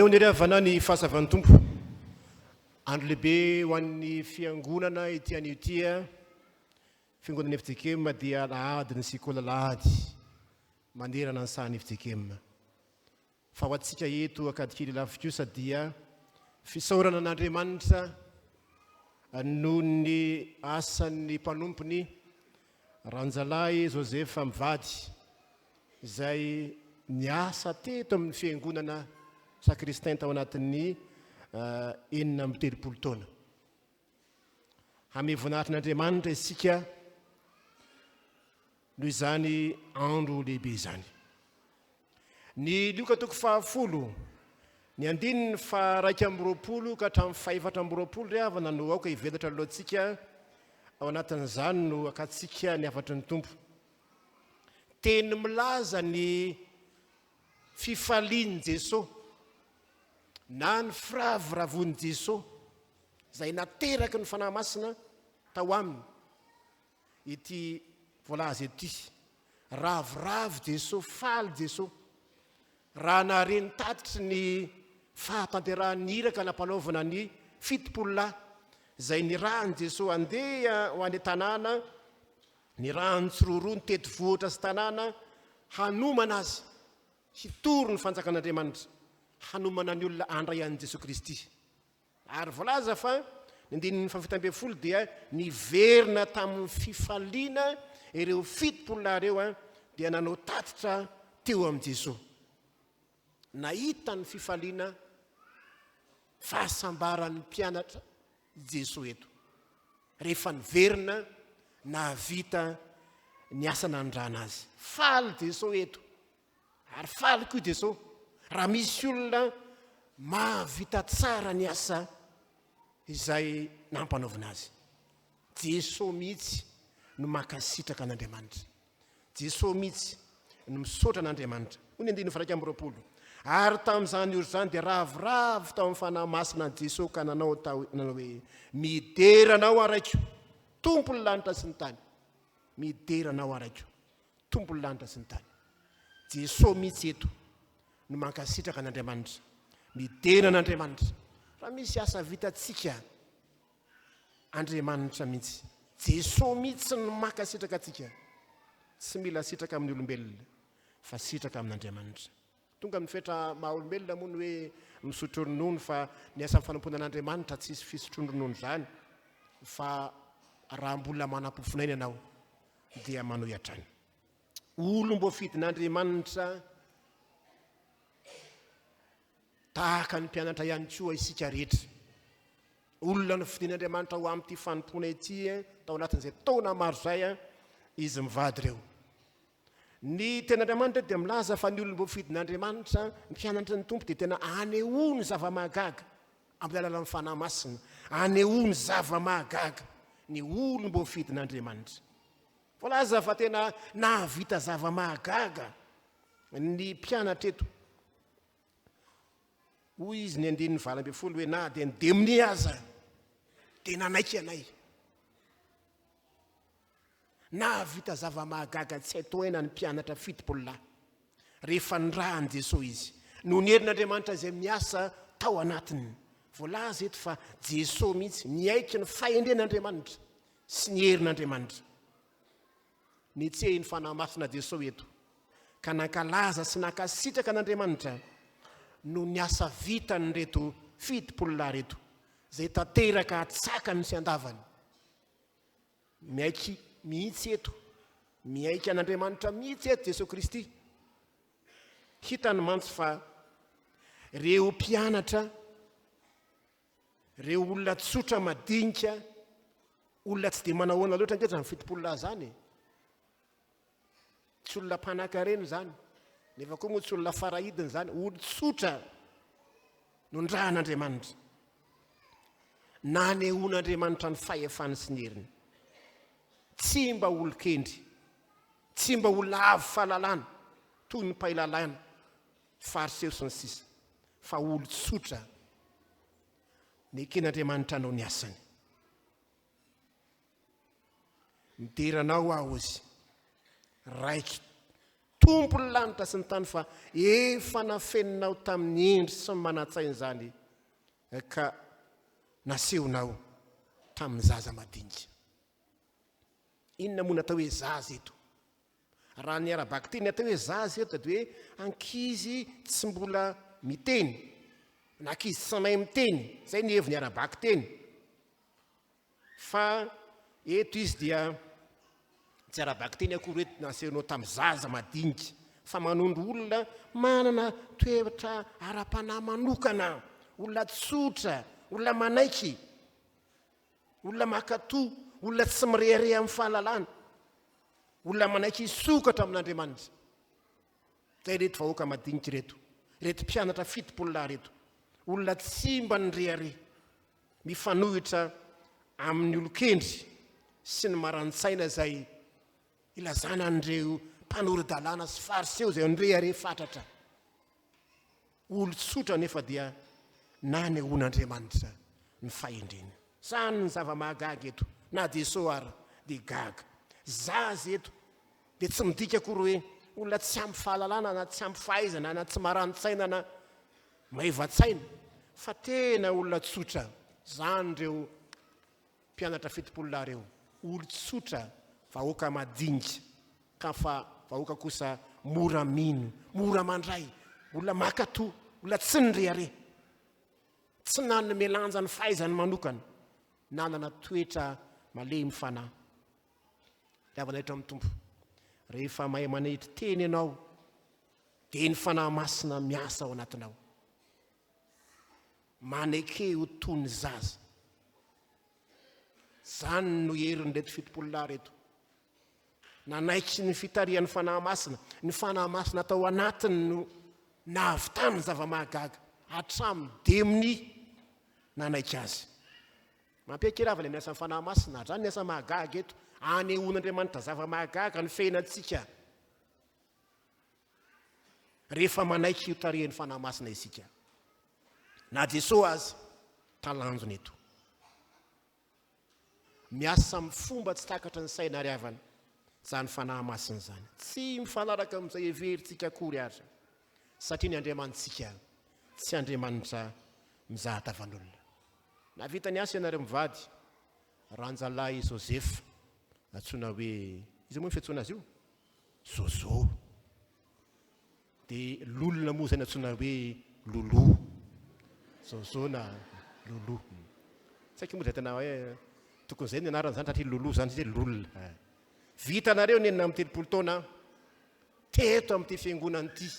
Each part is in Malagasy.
Omeo ny havana ny fahasavan'ny Tompo. Andro lehibe ho an'ny fiangonana ity anio ity. Fiangonana FJKM dia alahady ny sekoly alahady manerana ny sahan'ny FJKM. Fa ho antsika eto Ankadikely Ilafy kosa dia fisaorana an'Andriamanitra noho ny asan'ny mpanompony Ranjalahy Joseph mivady izay niasa teto amin'ny fiangonana Sacristain tao anatin'ny 36 taona. Hamehy voninahitr'Andriamanitra isika noho izany andro lehibe izany. Ny Lioka toko fahafolo, ny andininy faha-21 ka hatramin'ny faha-24 ry havana no aoka hivelatra alohantsika, ao anatin'izany no hakantsika ny hafatry ny Tompo. Teny milaza ny fifalian'i Jesoa na ny firavoravoan'i Jesoa izay nateraky ny Fanahy Masina tao aminy ity voalaza ity. Ravoravo Jesoa, faly Jesoa raha nahare ny tatitry ny fahatanterahan'ny iraka nampanaovina ny 70 lahy izay nirahan'i Jesoa handeha ho any an-tanàna. Nirahan'ny tsiroaroa nitety vohitra sy tanàna hanomana azy hitory ny fanjakan'Andriamanitra, hanomana ny olona handray an'i Jesoa Kristy. Ary voalaza fa ny andininy faha-17 dia niverina tamin'ny fifaliana ireo 70 lahy ireo dia nanao tatitra teo amin'i Jesoa. Nahita ny fifaliana fahasambaran'ny mpianatra i Jesoa eto, rehefa niverina nahavita ny asa nanondrana azy. Faly Jesoa eto, ary faly koa Jesoa raha misy olona mahavita tsara ny asa izay nampanaovina azy. Jesoa mihitsy no mankasitraka an'Andriamanitra. Jesoa mihitsy no misaotra an'Andriamanitra. Hoy ny andininy faha 21, Ary tamin'izany ora izany dia ravoravo tao amin'ny Fanahy Masina an'i Jesoa ka nanao tao nanao hoe, Midera Anao aho Raiko, Tompon'ny lanitra sy ny tany. Midera Anao aho Raiko, Tompon'ny lanitra sy ny tany. Jesoa mihitsy eto no mankasitraka an'Andriamanitra. Midera an'Andriamanitra. Raha misy asa vitantsika Andriamanitra mihitsy. Jesoa mihitsy no mankasitraka antsika. Tsy mila sitraka amin'ny olombelona fa sitraka amin'Andriamanitra. Tonga amin'ny fetra maha olombelona moa ny hoe misotro ronono fa ny asan'ny fanompoana an'Andriamanitra tsisy fisotroan-dronono izany fa raha mbola manam-pofonaina ianao dia manohy hatrany. Olom-boafidin'Andriamanitra Tahaka ny mpianatra ihany koa isika rehetra. Olona nofidin'Andriamanitra ho amin'ity fanompoana ity tao anatin'izay taona maro izay izy mivady ireo. Ny tenin'Andriamanitra dia milaza fa ny olom-boafidin'Andriamanitra, ny mpianatry ny Tompo dia tena anehoany zava-mahagaga amin'ny alalan'ny Fanahy Masina, anehoany zava-mahagaga ny olom-boafidin'Andriamanitra. Voalaza fa tena nahavita zava-mahagaga ny mpianatra eto. Hoy izy ny andininy 18 hoe na dia ny demonia aza dia nanaiky anay. Nahavita zava-mahagaga tsy hay tohaina ny mpianatra 70 lahy rehefa nirahan'i Jesoa izy. Noho ny herin'Andriamanitra izay miasa tao anatiny. Voalaza eto fa Jesoa mihitsy niaiky ny fahendren'Andriamanitra sy ny herin'Andriamanitra. Netsehin'ny Fanahy Masina Jesoa eto, ka nankalaza sy nankasitraka an'Andriamanitra noho ny asa vitan'ireto 70 lahy ireto, izay tanteraka atsakany sy andavany. Miaiky mihitsy eto, miaiky an'Andriamanitra mihitsy eto Jesoa Kristy. Hitany mantsy fa ireo mpianatra, Ireo olona tsotra madinika, olona tsy dia manahoana loatra ange izany 70 lahy izany e. Tsy olona mpanankarena izany, nefa koa moa tsy olona farahidiny izany, olon-tsotra no nirahan'Andriamanitra. Nanehoan'Andriamanitra ny fahefany sy ny heriny. Tsy mba olon-kendry, tsy mba olona avo fahalalana toy ny mpailalana, fariseo sy ny sisa, fa olon-tsotra neken'Andriamanitra hanao ny asany. Midera anao aho, hozy, Raiko. Tompon'ny lanitra sy ny tany fa efa nafeninao tamin'ny hendry sy ny manan-tsaina izany ka nasehonao tamin'ny zaza madinika. Inona moa no atao hoe zaza eto? Raha ny ara-bakiteny ny atao hoe zaza eto dia hoe ankizy tsy mbola miteny na ankizy tsy mahay miteny, izay ny heviny ara-bakiteny. Fa eto izy dia tsy ara-bakiteny akory hoe nasehonao tamin'ny zaza madinika fa manondro olona manana toetra ara-panahy manokana, olona tsotra, olona manaiky, olona mankatò, olona tsy mirehareha amin'ny fahalalana, olona manaiky hisokatra amin'Andriamanitra. Izay ireto vahoaka madinika ireto, ireto mpianatra 70 lahy ireto, olona tsy mba nirehareha, mifanohitra amin'ny olon-kendry sy ny maran-tsaina izay ilazana an'ireo mpanora-dalàna sy fariseo izay nirehareha fatratra. Olon-tsotra anefa dia nanehoan'Andriamanitra ny fahendreny. Izany ny zava-mahagaga eto, na Jesoa ara dia gaga. Zaza eto dia tsy midika akory hoe olona tsy ampy fahalalana na tsy ampy fahaizana na tsy marani-tsaina na maivan-tsaina fa tena olona tsotra. Izany ireo mpianatra 70 lahy ireo, olon-tsotra, vahoaka madinika, ka fa vahoaka kosa mora mino, mora mandray, olona mankatò, olona tsy nirehareha, tsy nanome lanja ny fahaizany manokana, nanana toetra malemy fanahy. Ry eto amin'ny Tompo, rehefa mahay manetry tena ianao, dia ny Fanahy Masina miasa ao anatinao. Maneke ho toy ny zaza. Izany no herin'ireto 70 lahy ireto. Nanaiky ny fitarihan'ny Fanahy Masina. Ny Fanahy Masina tao anatiny no nahavitany ny zava-mahagaga. Hatramin'ny demonia nanaiky azy. Mampiaiky ravina ny asan'ny Fanahy Masina. Hatrany ny asa mahagaga eto. Anehoan'Andriamanitra zava-mahagaga ny fiainantsika. Rehefa manaiky ho tarihin'ny Fanahy Masina isika. Na Jesoa aza talanjona eto. Miasa amin'ny fomba tsy takatry ny saina ary havana izany Fanahy Masina izany. Tsy mifanaraka amin'izay heverintsika akory ary. Satria ny Andriamanitsika tsy Andriamanitra mizaha tavan'olona. Nahavita ny asa ianareo mivady, Ranjalahy Joseph, antsoina hoe, iza moa ny fiantsoana azy io? Zozo. Dia lolona moa izay nantsoina hoe Lolo. Zozo na Lolo. Tsy haiko moa izay tena hoe tokony izay ny anarana izany satria Lolo izany izy hoe lolona. Vitanareo ny 36 taona teto amin'ity fiangonana ity.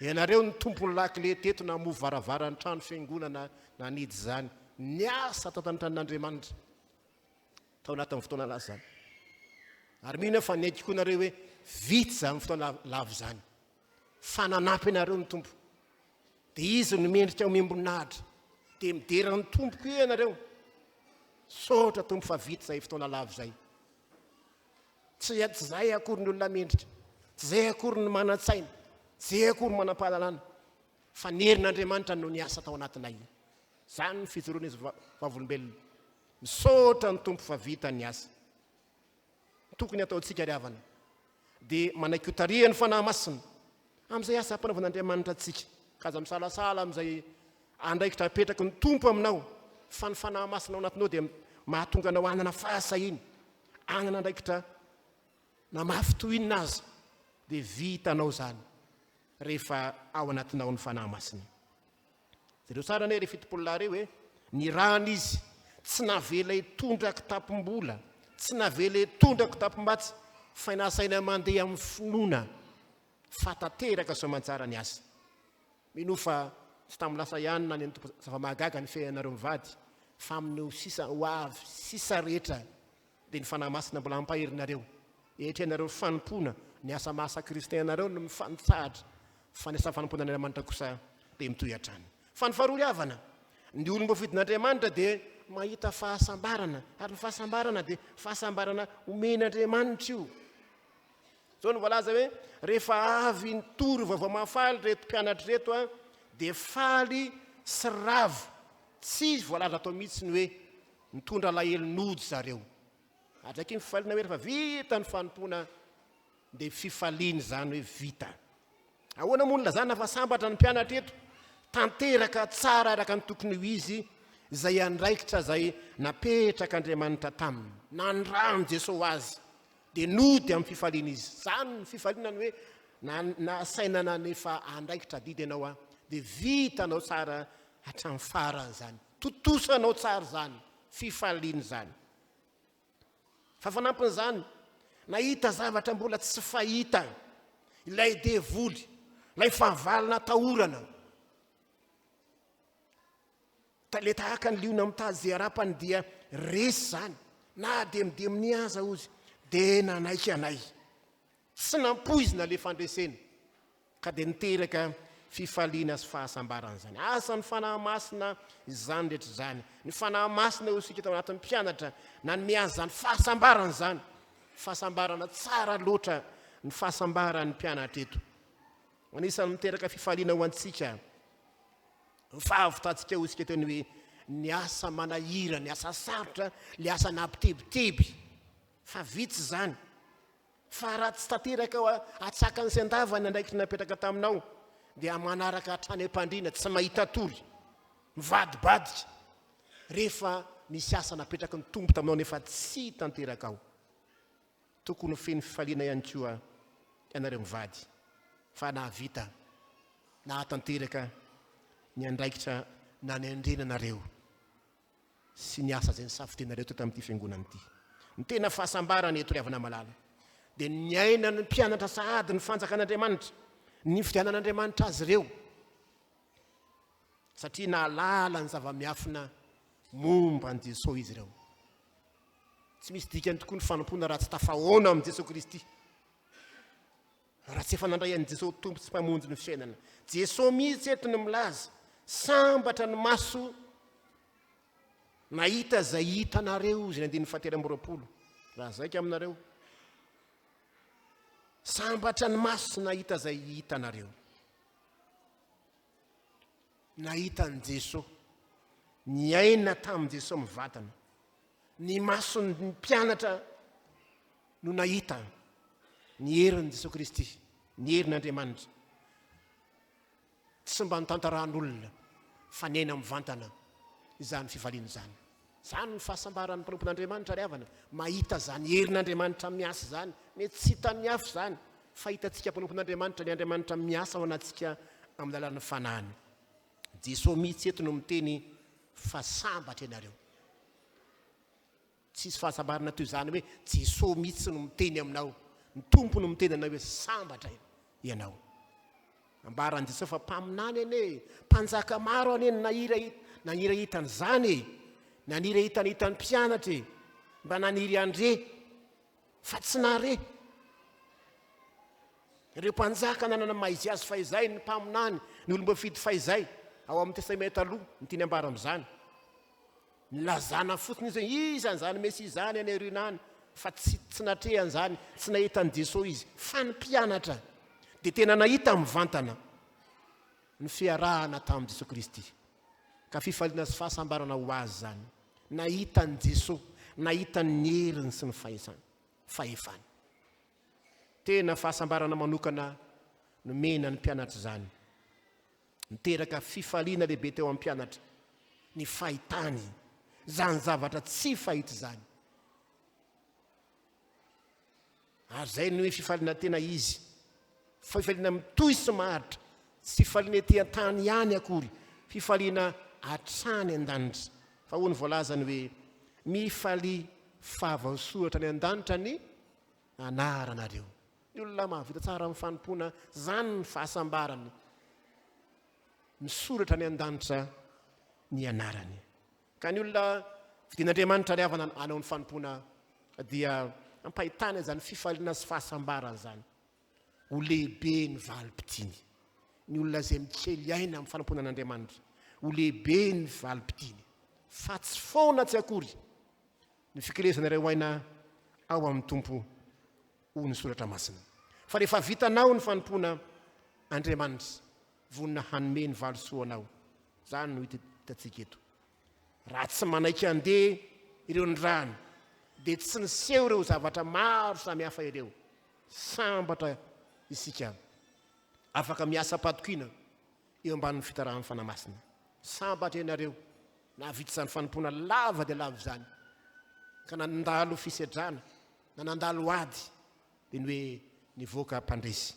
Ianareo ny tompon'ny lakile teto namoha varavaran'ny trano fiangonana nanidy izany. Niasa tato an-tranon'Andriamanitra. Tao anatin'ny fotoana lasa izany. Ary mino aho fa niaiky koa nareo hoe vita izany fotoana lava izany. Fa nanampy anareo ny Tompo. Dia Izy no mendrika omem-boninahitra. Dia midera ny Tompo koa ianareo. Misaotra Tompo fa vita izay fotoana lava izay. Tsy tsy izay akory ny olona mendrika. Tsy izay akory ny manan-tsaina. Tsy izay akory ny manam-pahalalana. Fa ny herin'Andriamanitra no niasa tao anatinay. Izany ny fijoroan'izy vavolombelona. Misaotra ny Tompo fa vita ny asa. Ny tokony hataontsika ry havana dia manaiky ho tarihan'ny Fanahy Masina amin'izay asa ampanaovan'Andriamanitra antsika. Ka aza misalasala amin'izay andraikitra apetraky ny Tompo aminao fa ny Fanahy Masina ao anatinao dia mahatonga anao hanana fahasahiana, hanana andraikitra na mafy toy inona aza dia vitanao izany rehefa ao anatinao ny Fanahy Masina. Jereo tsara anie ry 70 lahy ireo e! Nirahana izy, tsy navela hitondra kitapom-bola, tsy navela hitondra kitapom-batsy, fa nasaina mandeha amin'ny finoana fa tanteraka soamantsara ny asa. Minoa fa tsy tamin'ny lasa ihany na ny an'ny Tompo zava-mahagaga ny fiainanareo mivady, fa amin'ny sisa ho avy sisa rehetra dia ny Fanahy Masina mbola hampahery nareo, etrenareo fanompoana, ny asa maha sacristain anareo no mifanitsahatra, fa ny asa fanompoana an'Andriamanitra kosa dia mitohy hatrany. Fa ny faharoa ry havana, ny olom-boafidin'Andriamanitra dia mahita fahasambarana, ary ny fahasambarana dia fahasambarana omen'Andriamanitra io. Izao no voalaza hoe, rehefa avy nitory vaovao mahafaly ireto mpianatra ireto dia faly sy ravo, tsy voalaza tao mihitsy ny hoe Nitondra alahelo nody zareo. Ary zay akia ny fifaliana hoe rehefa vita ny fanompoana. Dia fifaliana izany hoe vita. Ahoana moa no nilazana fa sambatra ny mpianatra eto? Tanteraka tsara araka ny tokony ho izy izay andraikitra izay napetrak'Andriamanitra taminy. Nandrano Jesoa azy dia nody amin'ny fifaliana izy. Izany ny fifaliana ny hoe nasaina nanefa andraikitra adidy ianao a, dia vitanao tsara hatramin'ny farany izany. Tontosanao tsara izany, fifaliana izany. Fa fanampin'izany, nahita zavatra mbola tsy fahita ilay devoly, ilay fahavalo natahorana. Ilay tahaka ny liona mitady izay harapany dia resy izany, na dia midemony aza ozy, dia nanaiky anay. Tsy nampoizina ilay fandresena, ka dia niteraka fifaliana sy fahasambarana izany. Asan'ny Fanahy Masina izany rehetra izany. Ny Fanahy Masina hoy isika tao anatin'ny mpianatra, nanome azy izany fahasambarana izany. Fahasambarana tsara loatra ny fahasambaran'ny mpianatra eto. Anisan'ny miteraka fifaliana ho antsika ny fahavitantsika hoy isika teo ny hoe ny asa manahirana, ny asa sarotra, ilay asa nampitebiteby. Fa vitsy izany. Fa raha tsy tanteraka ao atsakany sy andavany ny andraikitra napetraka taminao, dia manaraka hatrany am-pandriana, tsy mahita tory, mivadibadika, rehefa misy asa napetraky ny Tompo taminao nefa tsy tanterakao. Tokony ho feno fifaliana ihany koa ianareo mivady fa nahavita nahatanteraka ny andraikitra nanendrena anareo. sy ny asa izay nisafidianareo teto amin'ity fiangonana ity. Ny tena fahasambarana eto ry havana malala dia ny niainan'ny mpianatra sahady ny fanjakan'Andriamanitra, ny nifidianan'Andriamanitra azy ireo, satria nahalala ny zava-miafina momba an'i Jesoa izy ireo. Tsy misy dikany tokoa ny fanompoana raha tsy tafahoana amin'i Jesoa Kristy. Raha tsy efa nandray an'i Jesoa Tompo sy Mpamonjy ny fiainana. Jesoa mihitsy eto no milaza, sambatra ny maso nahita izay hitanareo, izy ny andininy fahatelo amby 20. Lazaiko aminareo, sambatra ny maso nahita izay hitanareo. Nahita an'i Jesoa, niaina tamin'i Jesoa mivantana. Ny mason'ny mpianatra no nahita ny herin'i Jesoa Kristy, ny herin'Andriamanitra. Tsy mba notantarahan'olona fa niaina mivantana izany fifaliana izany. Izany ny fahasambaran'ny mpanompon'Andriamanitra ry havana, mahita izany herin'Andriamanitra miasa izany. Mety tsy hitan'ny hafa izany, fa hitantsika mpanompon'Andriamanitra ny Andriamanitra miasa ao anatintsika amin'ny alalan'ny Fanahiny. Jesoa mihitsy eto no miteny fa sambatra ianareo. Tsisy fahasambarana toy izany hoe Jesoa mihitsy no miteny aminao, ny Tompo no miteny anao hoe sambatra ianao. Ambaran'i Jesoa fa mpaminany anie e, mpanjaka maro anie no nahira naniry hahita an'izany e, naniry hahita ny hitan'ny mpianatra e, mba naniry handre fa tsy nahare. Ireo mpanjaka nanana ny maha izy azy fahizay, ny mpaminany, ny olom-boafidy fahizay, ao amin'ny Testamenta Taloha no tiany ambara amin'izany. Nilazana fotsiny izy hoe iza izany Mesia izany any aoriana any, fa tsy tsy natrehany izany, tsy nahita an'i Jesoa izy. Fa ny mpianatra dia tena nahita mivantana ny fiarahana tamin'i Jesoa Kristy. Ka fifaliana sy fahasambarana ho azy izany. Nahita an'i Jesoa, nahita ny heriny sy ny fahaizany, fahefany. Tena fahasambarana manokana nomena ny mpianatra izany. Niteraka fifaliana lehibe teo amin'ny mpianatra ny fahitany izany zavatra tsy fahita izany. Ary izay no hoe fifaliana tena izy. Fifaliana mitohy sy maharitra. Tsy fifaliana ety an-tany ihany akory. Fifaliana hatrany an-danitra. Fa hoy ny voalazany hoe, Mifalia fa voasoratra any an-danitra ny anaranareo. Ny olona mahavita tsara amin'ny fanompoana, izany ny fahasambarany. Misoratra any an-danitra ny anarany. Ka ny olona fidin'Andriamanitra ry havana hanao ny fanompoana dia ampahitana izany fifaliana sy fahasambarana izany. Ho lehibe ny valim-pitiany. Ny olona izay mikely aina amin'ny fanompoana an'Andriamanitra, ho lehibe ny valim-pitiany. Fa tsy foana tsy akory ny fikelezana ireo aina ao amin'ny Tompo, hoy ny Soratra Masina. Fa rehefa vitanao ny fanompoana Andriamanitra, vonona hanome ny valisoa anao. Izany no hitantsika eto. Raha tsy manaiky handeha ireo nirahana, dia tsy niseho ireo zavatra maro samihafa ireo. Sambatra isika afaka miasa am-patokiana eo ambanin'ny fitarahan'ny Fanahy Masina. Sambatra ianareo nahavita izany fanompoana lava dia lava izany, ka nandalo fisedrana na nandalo ady, dia ny hoe nivoaka mpandresy.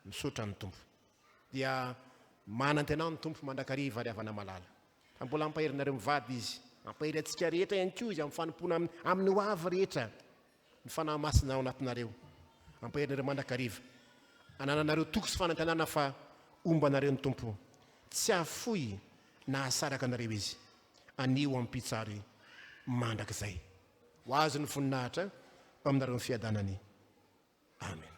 Misaotra ny Tompo. Dia manantena ny Tompo mandrakariva ry havana malala. Fa mbola hampahery anareo mivady Izy. Hampahery antsika rehetra ihany koa Izy amin'ny fanompoana amin'ny ho avy rehetra. Ny Fanahy Masina ao anatinareo. Hampahery anareo mandrakariva. Anananareo toky sy fanantenana fa homba anareo ny Tompo. Tsy hahafoy na hahasaraka anareo Izy. Anio ampitso ary mandrakizay. Ho Azy ny voninahitra, ho aminareo ny fiadanany. Amen.